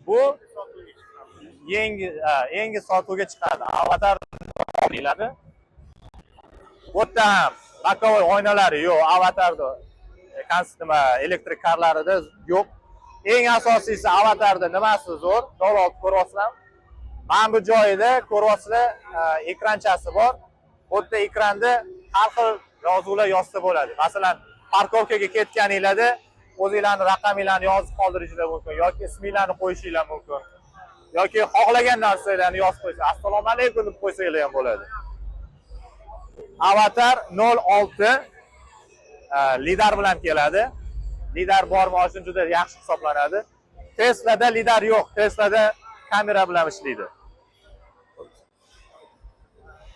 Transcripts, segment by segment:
Bu yangi, ha, yangi sotuvga chiqadi. Avatar deyiladi. Bu yerda ham боковой oynalari yo'q, Avatarda nima, elektrik karlarida yo'q. Eng asosiysi, Avatarda nimasi zo'r? 06 ko'ryapsizlarmi? Mana bu joyida ko'ryapsizlar, ekranchasi bor. Bu yerda ekranda har xil yozuvlar yozsa bo'ladi. Masalan, парковка ga ketganinglarda o'zinglarni raqaminglarni yozib qoldirishinglar mumkin yoki isminglarni qo'yishinglar mumkin. Yoki xohlagan narsalarni yozib qo'ysa, "Assalomu alaykum" deb qo'ysanglar ham bo'ladi. Avatar 06 lidar bilan keladi. Lidar bor mashina juda yaxshi hisoblanadi. Teslada lidar yo'q. Teslada kamera bilan ishlaydi.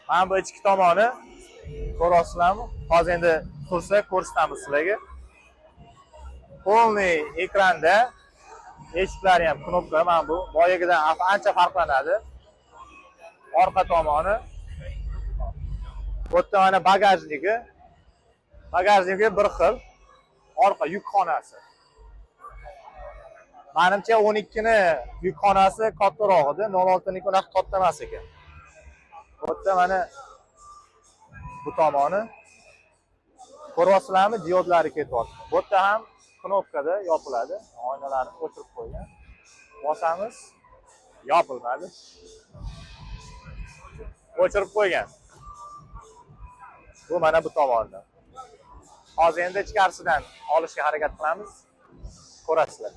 Mana bu ichki tomoni, ko'ryapsizlarmi? Hozir endi tursa, ko'rsatamiz sizlarga. Полный ekranda, eshiklari ham knopka, mana bu boyagidan ancha farqlanadi. Orqa tomoni. Bu yerda mana багажник i. Багажник i bir xil. Orqa yukxonasi. Manimcha, 12 ni yukxonasi kattaroq edi, 06 niki unaqa katta emas ekan. Bu yerda mana bu tomoni ko'ryapsizlarmi, diodlari ketyapti. Bu yerda ham knopkada yopiladi. Oynalarni o'chirib qo'ygan. Bosamiz, yopilmadi. O'chirib qo'ygan. Bu mana bu tomonda. Hozir endi ichkarisidan olishga harakat qilamiz. Ko'rasizlar.